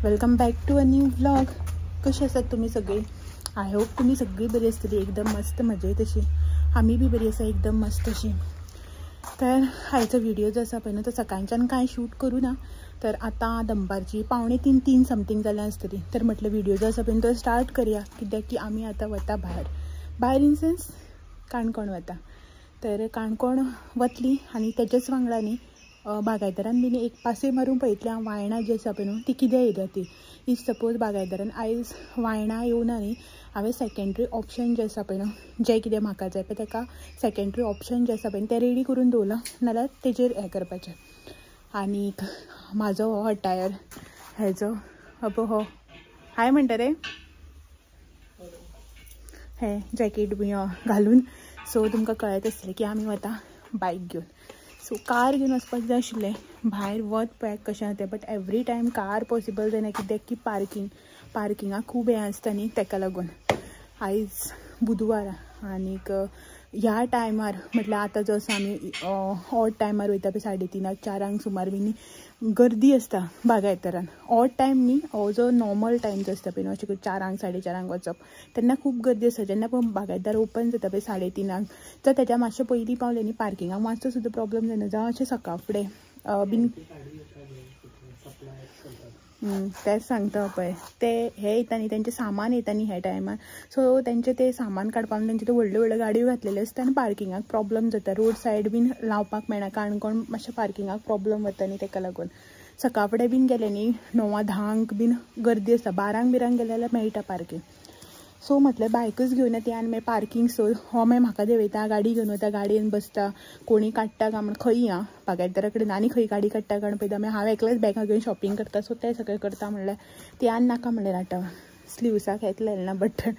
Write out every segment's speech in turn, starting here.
Welcome back to a new vlog. कशे आसात तुमी सगळी? I hope तुमी सगळी बरी आसतली, एकदम मस्त मजेत अशी. आमी बी बरी आसा, एकदम मस्त अशी. तर आयचो व्हिडिओ जो आसा पळय न्हू, तो सकाळच्यान कांय शूट करूं ना. तर आतां दनपारची 2:45 समथींग जाल्या आसतली. तर म्हटलं व्हिडिओ जो आसा पळय तो स्टार्ट करया, कित्याक की आमी आतां वता भायर. भायर इन सेन्स काणकोण वता. तर काणकोण वतली आनी तेच्याच वांगडा न्ही बागायतरान बीन एक पासय मारून पळयतली हांव वायणां जी आसा पळय न्हू ती कितें येयल्या ती. If suppose बागायतरान आयज वायणां येवना न्ही, हांवें सेकेंडरी ऑप्शन जें आसा पळय न्हू, जें कितें म्हाका जाय पळय तेका सेकेंडरी ऑप्शन जें आसा पळय तें रेडी करून दवरलां, नाल्यार तेजेर हें करपाचें. आनीक म्हाजो हो अटायर हेजो अबो हो हाय म्हणटा रे, हें जॅकेट बी घालून. सो तुमकां कळत आसतलें की आमी वता बायक घेवन. सो कार घेवन वचपाक जाय आशिल्लें, भायर वत पळयात कशें आसा तें, but every time car possible जायना, कित्याक की पार्किंगाक खूब हें आसता न्ही, तेका लागून. आयज बुधवार आनीक ह्या टायमार म्हटल्यार आतां जो आसा आमी ऑड टायमार वयता पळय 3:30 4 सुमार बी न्ही गर्दी आसता बागायतरान. ऑड टायम न्ही, हो जो नॉर्मल टायम जो आसता पळय न्हू, अशें 4 4:30 वचप तेन्ना खूब गर्दी आसता. जेन्ना पळय बागायतदार ओपन जाता पळय 3:30, तर तेच्या मातशें पयलीं पावलें न्ही पार्किंगाक मातसो सुद्दां प्रोब्लम जायना. जावं अशें सकाळ फुडें बीन तेंच सांगता पळय, ते हे येता न्ही, तेंचें सामान येता न्ही ह्या टायमार. सो तेंचें तें सामान काडपाक तेंचे ते व्हडल्यो व्हडल्यो गाडयो घातलेल्यो आसता आनी पार्किंगाक प्रोब्लम जाता. रोड सायड बीन लावपाक मेळना, काणकोण मातशें पार्किंगाक प्रोब्लम वता न्ही, तेका लागून. सकाळ फुडें बीन गेलें न्ही 9 10 बीन गर्दी आसता, 12 बिरांक गेले जाल्यार मेळटा पार्किंग. सो म्हटलें बायकच घेवन येता आनी मागीर पार्किंग सो हो मागीर म्हाका देंवयता, गाडी घेवन वता, गाडयेन बसता, कोणी काडटा काय म्हण खंय आं बागायतदारा कडेन आनी खंय गाडी काडटा काय पळयता. मागीर हांव एकलेच बॅगां घेवन शॉपिंग करता. सो तें सगळें करता म्हणल्यार ती आनी नाका म्हणलें आतां स्लिव्साक हेंच लायलें ना बटन.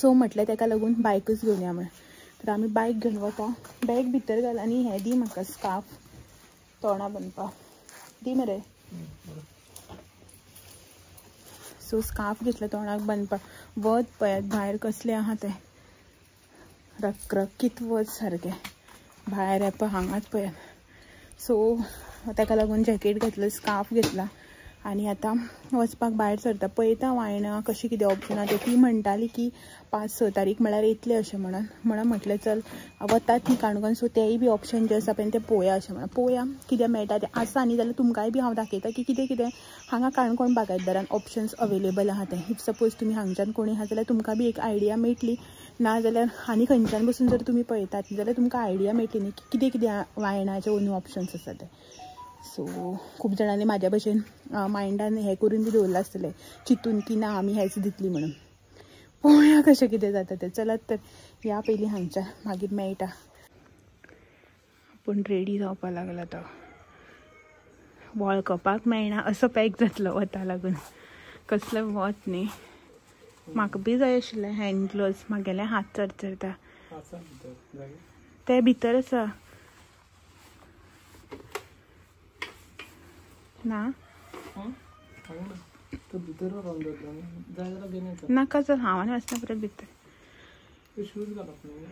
सो म्हटलें तेका लागून बायकच घेवन या म्हण. तर आमी बायक घेवन वता. बॅग भितर घाल आनी हें दी म्हाका स्कार्फ तोंडा बांदपाक दी मरे. सो स्कार्फ घेतला तोंडाक बांदपाक. वत पळयात भायर कसलें आहा तें, रखरखीत वत सारकें भायर हें पळय हांगाच पळयात. सो तेका लागून जॅकेट घातलं, स्कार्फ घेतला आनी आतां वचपाक भायर सरता. पळयता वायणां कशें कितें ऑप्शन आहा तें. ती म्हणटाली की 5-6 तारीख म्हळ्यार येतलें अशें म्हणून, म्हणून म्हटलें चल वतात न्ही काणकोण, सो तेय बी ऑप्शन जे आसा पळय तें पळोवया अशें म्हणून. पळोवया कितें मेळटा तें आसा न्ही जाल्यार तुमकांय बी हांव दाखयता की कितें कितें हांगा काणकोण बागायतदारान ऑप्शन्स अवेलेबल आहा तें. If suppose तुमी हांगच्यान कोणी आहा जाल्यार तुमकां बी एक आयडिया मेळटली, ना जाल्यार आनी खंयच्यान बसून जर तुमी पळयतात जाल्यार तुमकां आयडिया मेळटली न्ही की कितें कितें वायणाचे ओन्यू ऑप्शन्स आसा ते. सो खूब जाणांनी म्हाज्या भशेन मायंडान हें करून बी दवरलां आसतलें चिंतून की ना आमी हेंच दितली म्हणून. पळोवया कशें कितें जाता तें. चलात तर ह्या पयलीं हांगच्या, मागीर मेळटा. पूण रेडी जावपाक लागला तो, वळखपाक मेळना असो पॅक जातलो वता लागून. कसलें वत न्ही, म्हाका बी जाय आशिल्लें हँड ग्लोव्स, म्हागेले हात चरचरता. ते भितर आसा ना नाका, चल हांव आनी वचना परत भितर.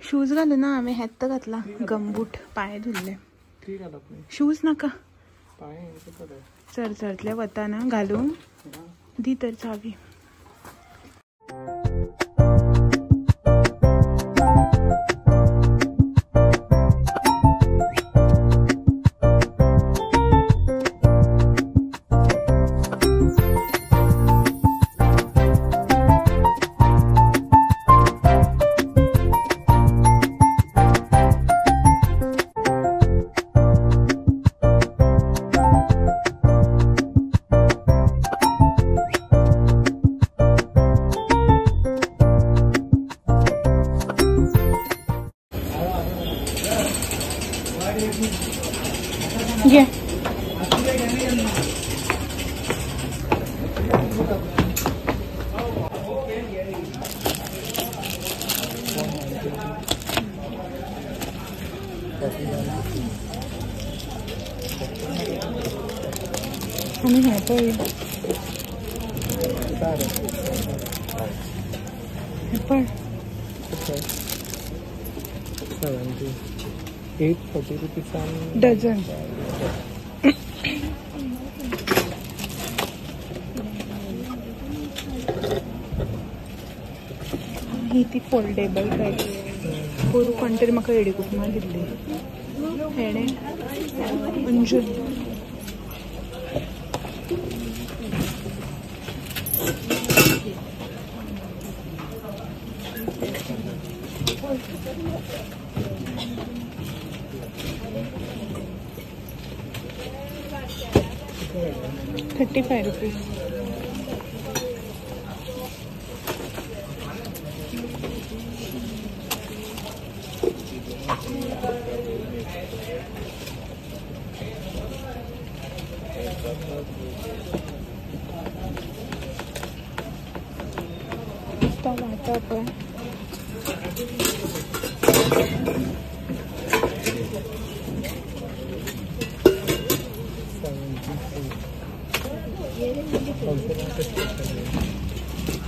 शूज घालू ना हांवें, हेत घातला गमबूट, पांय धुल्ले. शूज नाका, चरचरतले वता ना घालूं दी तर चावी. घे आनी हें पळय, हें पळय 840 rupees dozen. ही ती फोल्डेबल बॅग पोरू कोण तरी म्हाका एडीकुपमा दिल्ली हेणे अंजून. ₹35 रुपीज. वाटा पळय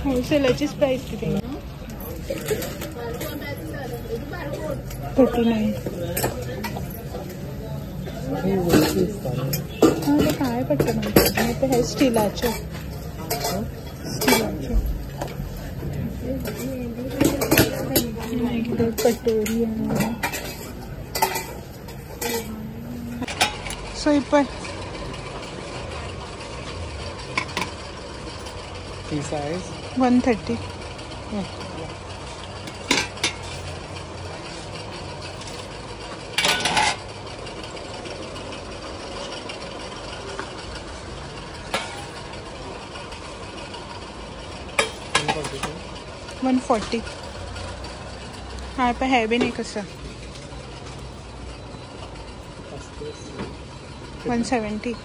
होलसेलाचीच प्राइस किती 39. हां ते काय पडतं म्हणतात ते हे स्टिलाचे स्टिलाचे कटोरी. सो पळय size 130. 140. हाँ पे है भी नहीं कसं 170.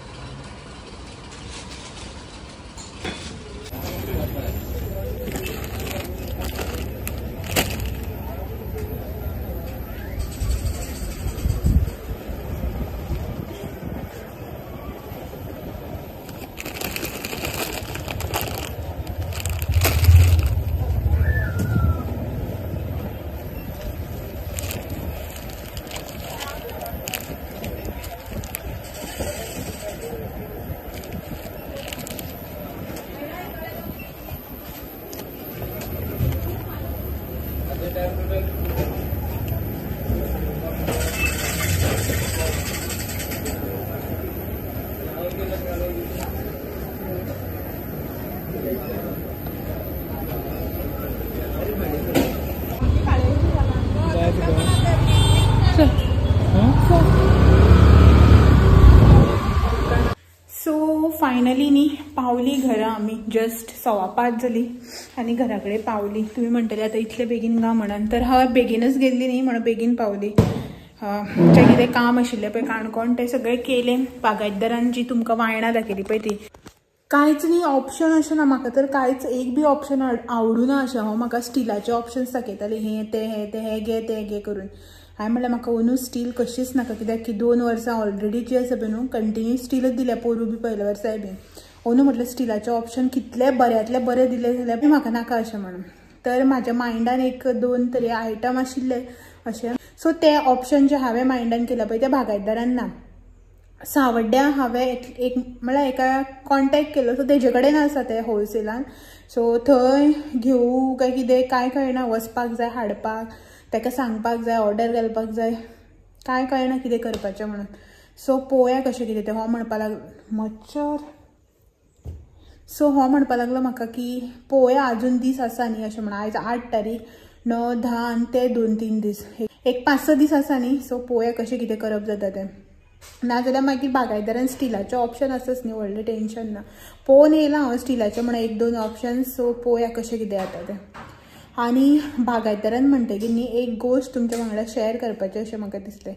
सो फायनली न्ही पावली घरा आमी जस्ट 5:15 जाली आनी घरा कडेन पावली. तुमी म्हणटले आतां इतले बेगीन गा म्हणून, तर हय बेगीनच गेल्ली न्ही म्हणून बेगीन पावली. जें कितें काम आशिल्लें पळय काणकोण तें सगळें केलें. बागायतदारान जी तुमकां वायणां दाखयली पळय ती कांयच न्ही ऑप्शन अशें ना म्हाका, तर कांयच एक बी ऑप्शन आवडूना अशें. हांव म्हाका स्टिलाचे ऑप्शन्स दाखयताले, हें तें हें तें हें घे तें घे करून. हांवें म्हणल्यार म्हाका अंदू स्टील कशीच नाका, कित्याक की 2 वर्सां ऑलरेडी जी आसा पळय न्हू कंटिन्यू स्टीलच दिल्या, पोरू बी पयल्या वर्साय बी. अंदू म्हटल्यार स्टिलाचे ऑप्शन कितले बऱ्यांतले बरे दिले जाल्यार म्हाका नाका अशें म्हणून. तर म्हाज्या मायंडान 1-2 तरी आयटम आशिल्ले अशें. सो ते ऑप्शन जे हांवें मायंडान केला पळय ते बागायतदारान ना. सावड्ड्या हांवें एक म्हळ्यार एका कॉन्टेक्ट केलो, सो तेजे कडेन आसा ते होलसेलान. सो थंय घेवूं काय कितें कांय कळना, वचपाक जाय हाडपाक, ताका सांगपाक जाय, ऑर्डर घालपाक जाय, कांय कळना कितें करपाचें म्हणून. सो पळोवया कशें कितें तें. हो म्हणपाक लागलो मच्छर. सो हो म्हणपाक लागलो म्हाका की पळोवया अजून दीस आसा न्ही अशें म्हणून. आयज 8 तारीख, 9, 10 आनी ते 2-3 दीस, एक 5-6 दीस आसा न्ही. सो पळोवया कशें कितें करप जाता तें. नाजाल्यार मागीर बागायतदारान स्टिलाचें ऑप्शन आसाच न्ही, व्हडलें टेंशन ना. पळोवन येयलां हांव स्टिलाचें म्हणून 1-2 ऑप्शन. सो पळोवया कशें कितें जाता तें. आनी बागायतदारान म्हणटकीर न्ही एक गोश्ट तुमच्या वांगडा शेअर करपाचें अशें म्हाका दिसलें.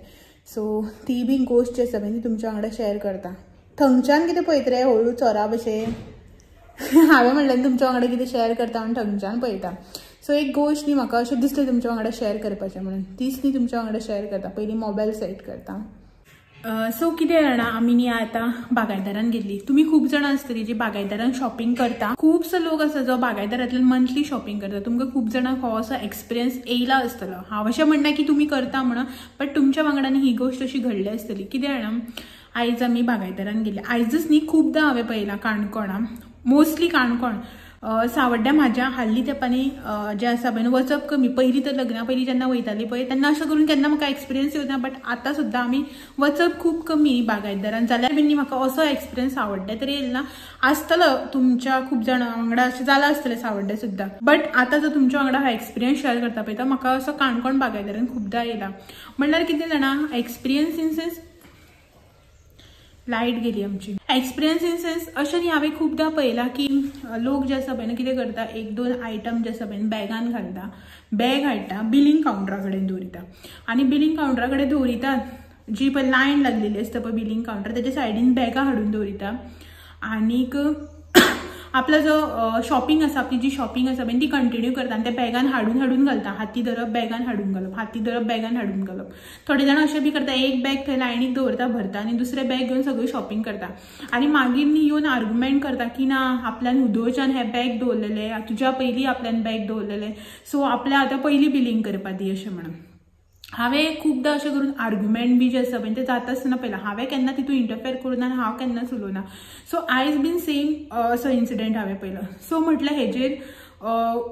सो ती बी गोश्ट जी आसा पळय ती तुमच्या वांगडा शेअर करता. थंगच्यान कितें पळयत रे हळू चोरा भशेन हांवें म्हणलें तुमच्या वांगडा कितें शेअर करता म्हूण थंगच्यान पळयता. सो एक गोश्ट न्ही म्हाका अशें दिसलें तुमच्या वांगडा शेअर करपाचें म्हणून, तीच न्ही तुमच्या वांगडा शेअर करता. पयलीं मोबायल सेट करता. सो कितें जाणा, आमी न्ही आतां बागायतदारान गेल्ली. तुमी खूब जाणां आसतली जी बागायतदारान शॉपिंग करता. खुबसो लोक आसा जो बागायतदारांतल्यान मंथली शॉपिंग करता. तुमकां खूब जाणांक हो असो एक्सपिरियन्स येयला आसतलो. हांव अशें म्हणना की तुमी करता म्हणून, बट तुमच्या वांगडा न्ही ही गोश्ट अशी घडली आसतली. कितें जाणा, आयज आमी बागायतदारान गेल्ली. आयजच न्ही खूबदां हांवें पळयलां काणकोणा, मोस्टली काणकोण. सावड्ड्या म्हाज्या हाल्ली तेंपांनी जें आसा पळय वचप कमी. पयलीं तर लग्ना पयलीं जेन्ना वयताली पळय तेन्ना अशें करून केन्ना म्हाका एक्सपिरियन्स येवना, बट आतां सुद्दां आमी वचप खूब कमी बागायतदारान. जाल्यार बीन म्हाका असो एक्सपिरियन्स सावड्ड्या तरी येयला ना. आसतलो तुमच्या खूब जाणां वांगडा अशें जालां आसतलें सावड्ड्या सुद्दां, बट आतां जो तुमच्या वांगडा हा एक्सपिरियन्स शेअर करता पळय तो म्हाका असो काणकोण बागायतदारान खुबदां येयला. म्हणल्यार कितें जाणा, एक्सपिरियन्स इन सेन्स लायट गेली आमची. एक्सपिरियन्स इन सेन्स अशें न्ही, हांवें खुबदां पळयलां की लोक जे आसा पळय न्हू कितें करता, एक दोन आयटम जे आसा पळय बॅगान घालता, बॅग हाडटा बिलींग कावंटरा कडेन दवरिता आनी बिलींग कावंटरा कडेन दवरिता जी पळय लायन लागलेली आसता पळय बिलींग कावंटर तेच्या सायडीन बॅगां हाडून दवरिता आनीक आपलो जो शॉपिंग आसा, आपली जी शॉपिंग आसा पळय ती कंटिन्यू करता आनी त्या बॅगान हाडून हाडून घालता. हाती धरप बॅगान हाडून घालप, हाती धरप बॅगान हाडून घालप. थोडे जाणां अशें बी करता, एक बॅग थंय लायनीक दवरता भरता आनी दुसरें बॅग घेवन सगळी शॉपिंग करता आनी मागीर न्ही येवन आर्ग्युमेंट करता की ना आपल्यान उदोवच्यान हें बॅग दवरलेलें, तुज्या पयलीं आपल्यान बॅग दवरलेलें, सो आपल्या आतां पयलीं बिलींग करपा दी अशें म्हणून. हांवें खुबदां अशें करून आर्ग्युमेंट बी जे आसा पळय तें जाता आसतना पळयलां. हांवें केन्ना तितून इंटरफेर करूं ना आनी हांव केन्नाच उलोवना. सो आयज बीन सेम असो इन्सिडंट हांवें पळयलो. सो म्हटल्यार हेजेर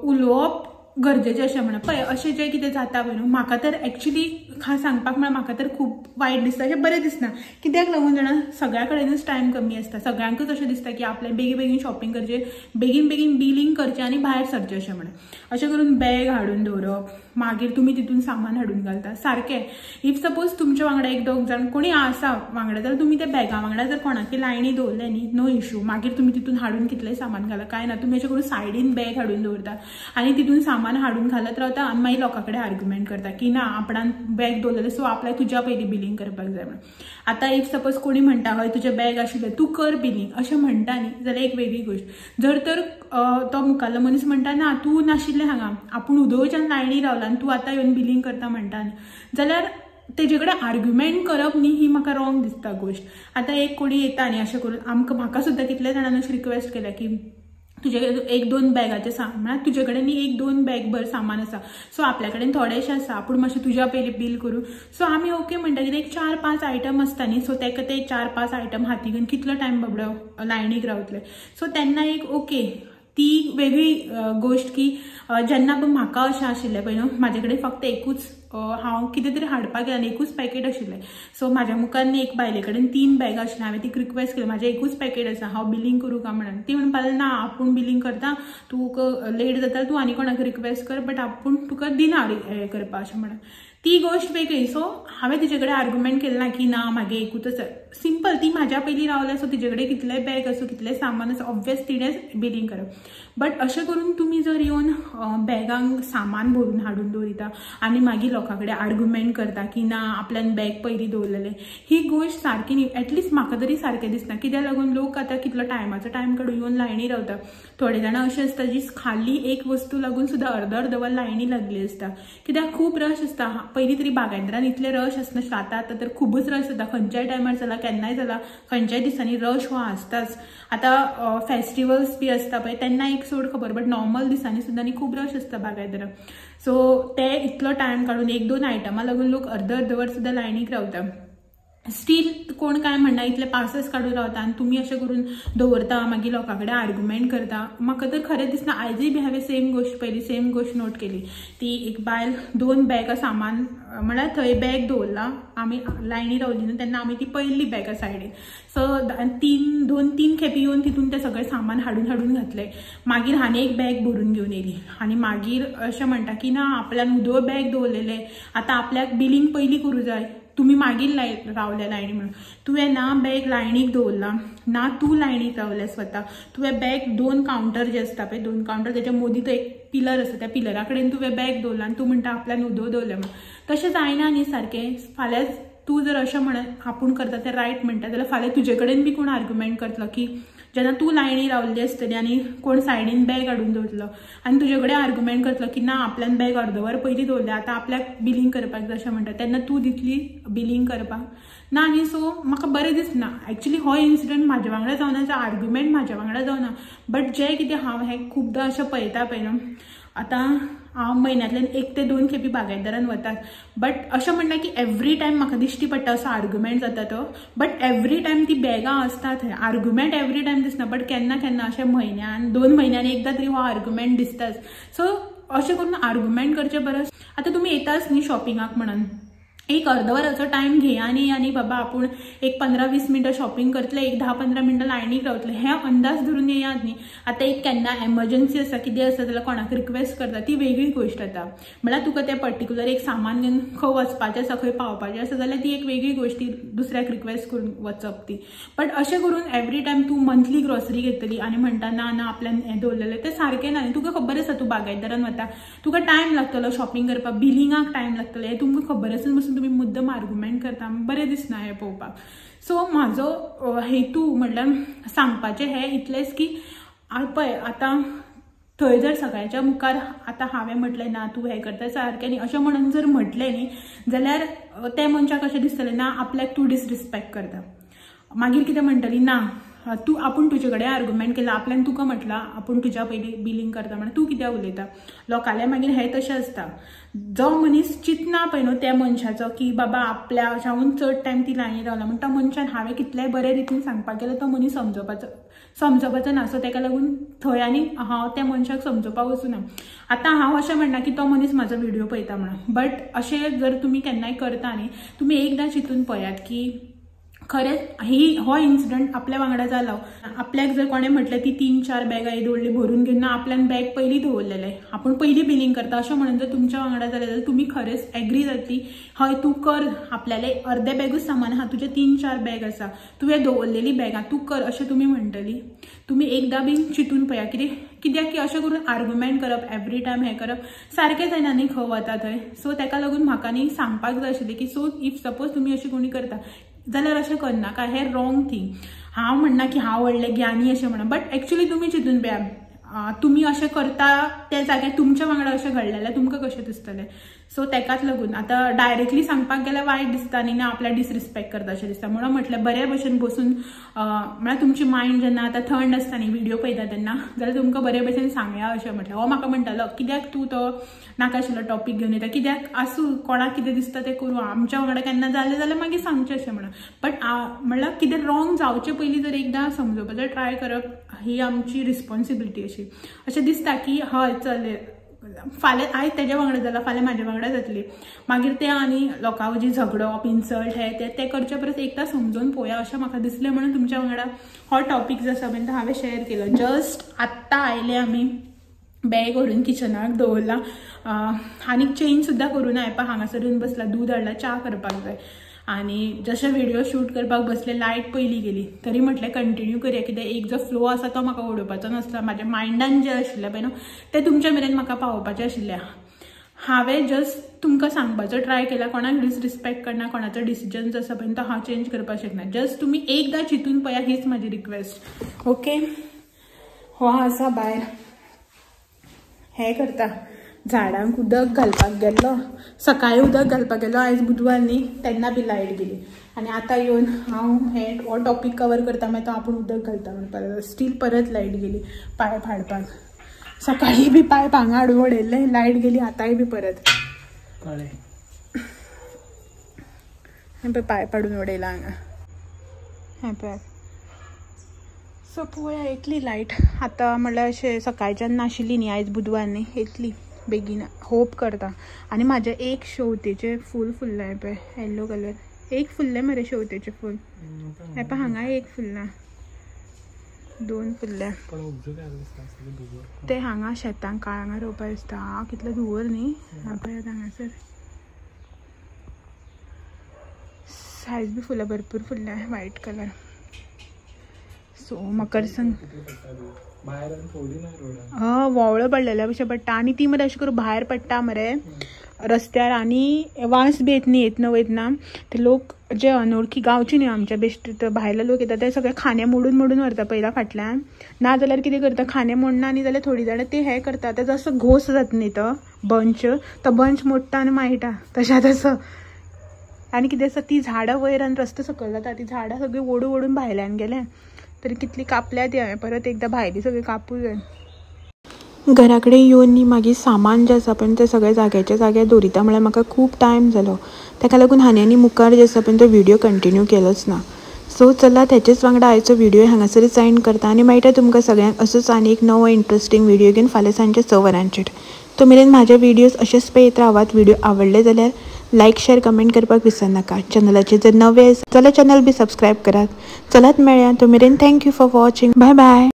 उलोवप गरजेचें अशें म्हणून. पळय अशें जें कितें जाता पळय न्हू, म्हाका तर एक्चुली खास सांगपाक म्हळ्यार म्हाका तर खूब वायट दिसता, अशें बरें दिसना. कित्याक लागून जाणा, सगळ्या कडेनूच टायम कमी आसता, सगळ्यांकूच अशें दिसता की आपलें बेगीन बेगीन शॉपिंग करचें, बेगीन बेगीन बिलींग करचें आनी भायर सरचें अशें म्हणून. अशें करून बॅग हाडून दवरप, मागीर तुमी तितून सामान हाडून घालता सारकें. If suppose तुमच्या वांगडा एक दोग जाण कोणी आसा वांगडा जाल्यार तुमी त्या बॅगा वांगडा जर कोणाकी लायनी दवरलें न्ही, नो इशू, मागीर तुमी तितून हाडून कितलेंय सामान घाला कांय ना. तुमी अशें करून सायडीन बॅग हाडून दवरता आनी तितून सामान हाडून घालत रावता आनी मागीर लोकां कडेन आर्ग्युमेंट करता की ना आपणान बॅग दवरलेलें सो आपल्याक तुज्या पयलीं बिलींग करपाक जाय म्हणून. आतां if suppose कोणी म्हणटा हय तुजें बॅग आशिल्लें तूं कर बिलींग अशें म्हणटा न्ही जाल्यार एक वेगळी गोश्ट. जर तर तो मुखाल्लो मनीस म्हणटा ना तूं नाशिल्लें हांगा, आपूण उदोवच्यान लायनी रावला आनी तूं आतां येवन बिलींग करता म्हणटा न्ही, जाल्यार तेजे कडेन आर्ग्युमेंट करप न्ही ही म्हाका रॉंग दिसता गोश्ट. आतां एक कोणी येता न्ही अशें करून आमकां, म्हाका सुद्दां कितल्या जाणांनी अशें रिक्वेस्ट केल्या की तुजे एक दोन बॅगाचें सामान, म्हळ्यार तुजे कडेन न्ही एक दोन बॅग भर सामान आसा, सो आपल्या कडेन थोडेशें आसा, आपूण मातशें तुज्या पयलीं बील करूं. सो आमी ओके म्हणटा, कित्याक एक 4-5 आयटम आसता न्ही, सो तेका ते 4-5 आयटम हाती घेवन कितलो टायम बाबडो लायनीक रावतले. सो तेन्ना एक ओके ती वेगळी गोश्ट की जेन्ना पण म्हाका अशें आशिल्लें पळय न्हू, म्हाजे कडेन फक्त एकूच हांव कितें तरी हाडपाक गेलें आनी एकूच पॅकेट आशिल्लें. सो म्हाज्या मुखार न्ही एक बायले कडेन 3 बॅगां आशिल्लीं, हांवें तिका रिक्वेस्ट केली म्हाजें एकूच पॅकेट आसा, हांव बिलींग करूं काय म्हणून. ती म्हणपाक लागली ना आपूण बिलींग करता, तुका लेट जाता तूं आनी कोणाक रिक्वेस्ट कर, बट आपूण तुका दिना हें करपाक अशें म्हणून. ती गोश्ट वेगळी. सो हांवें तिजे कडेन आर्ग्युमेंट केलें ना की ना म्हागे एकूच आसा, सिंपल ती म्हाज्या पयलीं रावल्या सो तिजे कडेन कितलेंय बॅग आसूं कितलेंय सामान आसूं ऑब्वियस तिणेंच बिलींग करप. बट अशें करून तुमी जर येवन बॅगांक सामान भरून हाडून दवरिता आनी मागीर लोकां कडेन आर्ग्युमेंट करता की ना आपल्यान बॅग पयलीं दवरलेलें, ही गोश्ट सारकी न्ही. एटलिस्ट म्हाका तरी सारकें दिसना, कित्याक लागून लोक आतां कितलो टायमाचो टायम काडून येवन लायनी रावता. थोडे जाणां अशें आसता जी खाली एक वस्तू लागून सुद्दां अर्द अर्द वर लायनी लागली आसता, कित्याक खूब रश आसता. पयलीं तरी बागायतदारान इतले रश आसनाशिल्लो, आतां आतां तर खुबूच रश जाता, खंयच्याय टायमार जाला केन्नाय जाला खंयच्याय दिसांनी रश हो आसताच. आतां फेस्टिवल्स बी आसता पळय तेन्ना एक सोड खबर, बट नॉर्मल दिसांनी सुद्दां न्ही खूब रश आसता बागायतदारान. सो ते इतलो टायम काडून एक दोन आयटमां लागून लोक अर्द अर्द वर सुद्दां लायनीक रावता. स्टील कोण काय म्हणना, इतले पासस काडून रावता आनी तुमी अशें करून दवरता, मागीर लोकां कडेन आर्ग्युमेंट करता. म्हाका तर खरें दिसना. आयजूय बी हांवें सेम गोश्ट पयली सेम गोश्ट नोट केली. ती एक बायल 2 बॅगां सामान म्हळ्यार थंय बॅग दवरला, आमी लायनी रावली न्हू तेन्ना आमी ती पयली बॅगां सायडीन, सो 2-3 खेपी येवन तितून तें सगळें सामान हाडून हाडून घातलें. मागीर हांवें एक बॅग भरून घेवन येयली आनी मागीर अशें म्हणटा की ना आपल्यान उदो बॅग दवरलेलें, आतां आपल्याक बिलींग पयलीं करूं जाय, तुमी मागीर रावल्या लायनी म्हणून. तुवें ना बॅग लायनीक दवरला ना तूं लायनीक रावल्या स्वता, तुवें बॅग 2 कावंटर जे आसता पळय 2 कावंटर तेच्या मदीं तो एक पिलर आसा त्या पिलरा कडेन तुवें बॅग दवरला आनी तूं म्हणटा आपल्यान उदो दवरलें म्हणून. तशें जायना न्ही सारकें. फाल्यां तूं जर अशें म्हणत आपूण करता तें रायट म्हणटा जाल्यार फाल्यां तुजे कडेन बी कोण आर्ग्युमेंट करतलो की जेन्ना तूं लायनी रावल्ली आसतली आनी कोण सायडीन बॅग हाडून दवरतलो आनी तुजे कडेन आर्ग्युमेंट करतलो की ना आपल्यान बॅग अर्दवर पयलीं दवरलें आतां आपल्याक बिलींग करपाक जाय अशें म्हणटा, तेन्ना तूं दितली बिलींग करपाक ना न्ही. सो म्हाका बरें दिसना. एक्चुली हो इन्सिडंट म्हाज्या वांगडा जावना, जो आर्ग्युमेंट म्हाज्या वांगडा जावना, बट जें कितें हांव हें खुबदां अशें पळयता पळय न्हू. आतां हांव म्हयन्यांतल्यान 1 ते 2 खेपी बागायतदारान वतात, बट अशें म्हणटा की एवरी टायम म्हाका दिश्टी पडटा असो आर्ग्युमेंट जाता तो, बट एवरी टायम ती बॅगां आसता थंय. आर्ग्युमेंट एवरी टायम दिसना, बट केन्ना केन्ना अशें म्हयन्यान 2 म्हयन्यान एकदां तरी हो आर्ग्युमेंट दिसताच. सो अशें करून आर्ग्युमेंट करचे परस आतां तुमी येताच न्ही शॉपिंगाक म्हणून एक अर्द वराचो टायम घेया न्ही, आनी बाबा आपूण एक 15-20 मिनटां शॉपिंग करतले, एक 10-15 मिनटां लायनीक रावतले, हे अंदाज धरून येयात न्ही. आतां एक केन्ना एमर्जन्सी आसा कितें आसा जाल्यार कोणाक रिक्वेस्ट करता ती वेगळी गोश्ट जाता, म्हळ्यार तुका तें पर्टिक्युलर एक सामान घेवन खंय वचपाचें आसा खंय पावपाचें आसा जाल्यार ती एक वेगळी गोश्ट, ती दुसऱ्याक रिक्वेस्ट करून वचप ती. बट अशें करून एवरी टायम तूं मंथली ग्रॉसरी घेतली आनी म्हणटा ना ना आपल्यान हें दवरलेलें, तें सारकें ना. तुका खबर आसा तूं बागायतदारान वता, तुका टायम लागतलो शॉपिंग करपाक, बिलिंगाक टायम लागतलो, हें तुमकां खबर आसून बसून तुमी मुद्दम आर्ग्युमेंट करता, बरें दिसना हें पळोवपाक. सो म्हाजो हेतू म्हटल्यार सांगपाचें हें इतलेंच की पळय आतां थंय जर सगळ्यांच्या मुखार आतां हांवें म्हटलें ना तूं हें करता सारकें न्ही अशें म्हणून जर म्हटलें न्ही जाल्यार त्या मनशाक अशें दिसतलें ना आपल्याक तूं डिसरिस्पेक्ट करता. मागीर कितें म्हणटली ना तूं आपूण तुजे कडेन आर्ग्युमेंट केला, आपल्यान तुका म्हटलां आपूण तुज्या पयलीं बिलींग करता म्हणून तूं कित्याक उलयता. लोकांले मागीर हें तशें आसता, जो मनीस चिंतना पळय न्हू त्या मनशाचो की बाबा आपल्याच्याहून चड टायम ती लायनी रावला म्हण तो मनशान हांवें कितलेय बरे रितीन सांगपाक गेल्यार तो मनीस समजोवपाचो ना. सो तेका लागून थंय आनी हांव त्या मनशाक समजोवपाक वचूना. आतां हांव अशें म्हणना की तो मनीस म्हाजो व्हिडियो पळयता म्हणून, बट अशें जर तुमी केन्नाय करता न्ही तुमी एकदां चिंतून पळयात की खरेंच ही हो इन्सिडंट आपल्या वांगडा जालो. आपल्याक जर कोणें म्हटलें ती 3-4 बॅगां दवरली भरून घेवन ना आपल्यान बॅग पयलीं दवरलेलें आपूण पयलीं बिलींग करता अशें म्हणून जर तुमच्या वांगडा जालें जाल्यार तुमी खरेंच एग्री जातली, हय तूं कर, आपल्याले अर्दे बॅगूच सामान आहा, तुजें 3-4 बॅग आसा, तुवें दवरलेली बॅगां तूं कर अशें तुमी म्हणटली. तुमी एकदां बीन चिंतून पळया कित्याक की अशें करून आर्ग्युमेंट करप एवरी टायम हें करप सारकें जायना न्ही खंय वता थंय. सो तेका लागून म्हाका न्ही सांगपाक जाय आशिल्लें की सो if suppose तुमी अशें कोणी करता जाल्यार अशें करनाका, हें रॉंग थींग. हांव म्हणना की हांव व्हडलें ज्ञानी अशें म्हणा, बट एक्चुली तुमी चिंतून पळया तुमी अशें करता त्या जाग्यार तुमच्या वांगडा अशें घडलें जाल्यार तुमकां कशें दिसतलें. सो तेकाच लागून आतां डायरेक्टली सांगपाक गेल्यार वायट दिसता न्ही, ना आपल्याक डिसरिस्पेक्ट करता अशें दिसता. म्हणून म्हटलें बरे भशेन बसून म्हळ्यार तुमची मायंड जेन्ना आतां थंड आसता न्ही व्हिडियो पळयता तेन्ना जाल्यार तुमकां बरे भशेन सांगया अशें म्हटलें. हो म्हाका म्हणटालो कित्याक तूं तो नाका आशिल्लो टॉपीक घेवन येता, कित्याक आसूं कोणाक कितें दिसता तें करूं, आमच्या वांगडा केन्ना जालें जाल्यार मागीर सांगचें अशें म्हणून. बट म्हळ्यार कितें रॉंग जावचे पयलीं जर एकदां समजोवपाचो ट्राय करप ही आमची रिस्पॉन्सिबिलिटी अशी अशें दिसता की हय चल फाल्यां आयज तेज्या वांगडा जाला फाल्यां म्हाज्या वांगडा जातली, मागीर तें आनी लोकां जी झगडप इन्सल्ट हें तें तें करचे परस एकदां समजून पळोवया अशें म्हाका दिसलें म्हणून तुमच्या वांगडा हो टॉपीक जो आसा पळय तो हांवें शेअर केलो. जस्ट आत्तां आयले आमी, बॅग व्हरून किचनाक दवरला आनी चेंज सुद्दां करूं ना, पळय हांगासर येवन बसला, दूद हाडला, च्या करपाक जाय. आनी जशें व्हिडियो शूट करपाक बसले लायट पयली गेली तरी म्हटलें कंटिन्यू करया, कित्याक एक जो फ्लो आसा तो म्हाका उडोवपाचो नासलो, म्हाज्या मायंडान जें आशिल्लें पळय न्हू तें तुमच्या मेरेन म्हाका पावोवपाचें आशिल्लें. हांवें जस्ट तुमकां सांगपाचो ट्राय केला, कोणाक डिसरिस्पेक्ट करना, कोणाचो डिसिजन जो आसा पळय तो हांव चेंज करपाक शकना. जस्ट तुमी एकदां चिंतून पळया हीच म्हाजी रिक्वेस्ट. ओके, हो आसा भायर हें करता, झाडांक उदक घालपाक गेल्लो, सकाळीं उदक घालपाक गेल्लो, आयज बुधवार न्ही तेन्ना बी लायट गेली आनी आतां येवन हांव हे हो टॉपीक कवर करता मागीर तो आपूण उदक घालता म्हणपाक लागलो, स्टील परत लायट गेली पायप हाडपाक. सकाळीं बी पायप हांगा हाडून उडयल्लें, लायट गेली, आतांय बी परत कळ्ळें हें पळय पायप हाडून उडयला हांगा, हें पळय. सो पळोवया येतली लायट आतां, म्हणल्यार अशें सकाळच्यान नाशिल्ली न्ही, आयज बुधवार न्ही, येतली बेगीन होप करता. आनी म्हाजें एक शेवतेचें फूल फुल्लां पळय येल्लो कलर, एक फुल्लें मरे शेवतेचें फूल, हें पळय हांगा एक फुल्लां, 2 फुल्ल्या ते हांगा शेतांक काळांगा रोवपा दिसता, कितलें धुंवर न्ही पळयात हांगासर. सायज बी फुलां भरपूर फुल्ल्या व्हायट कलर. सो मकर हय वोवळो पडलेल्या भशेन पडटा आनी ती मरे अशें करून भायर पडटा मरे रस्त्यार आनी वास बी येत न्ही, येतना वयतना ते लोक जे अनोळखी गांवची न्ही आमच्या बेश्टे भायले लोक येता ते सगळे खाणे मोडून मोडून व्हरता पयला फाटल्यान, ना जाल्यार कितें करता खाणे मोडना आनी जाल्यार थोडी जाणां ते हें करता, तेजो असो घोस जाता न्ही तो बंच, तो बंच मोडटा आनी मायटा तशें तसो. आनी कितें आसा ती झाडां वयर आनी रस्तो सकयल जाता, ती झाडां सगळीं ओडून ओडून भायल्यान गेल्या तरी कितली कापल्या ती हांवें, परत एकदां भायली सगळी कापूं जाय. घरा कडेन येवन न्ही मागीर सामान जें आसा पळय तें सगळें जाग्याच्या जाग्यार दवरिता म्हळ्यार म्हाका खूब टायम जालो. ताका लागून हांवें आनी मुखार जें आसा पळय तो व्हिडियो कंटिन्यू केलोच ना. सो चला तेचेच वांगडा आयचो व्हिडियो हांगासरच एंड करता आनी मेळटा तुमकां सगळ्यांक असोच आनी एक नवो इंट्रस्टींग व्हिडियो घेवन फाल्यां सांजचे 6 वरांचेर. तो मेरेन म्हाजे व्हिडियोज अशेच पळयत रावात. व्हिडियो आवडले जाल्यार लायक शेअर कमेंट करपाक विसरनाका. चॅनलाचेर जर नवे आसा जाल्यार चॅनल बी सबस्क्रायब करात. चलात मेळया, तो मेरेन thank you for watching. Bye bye.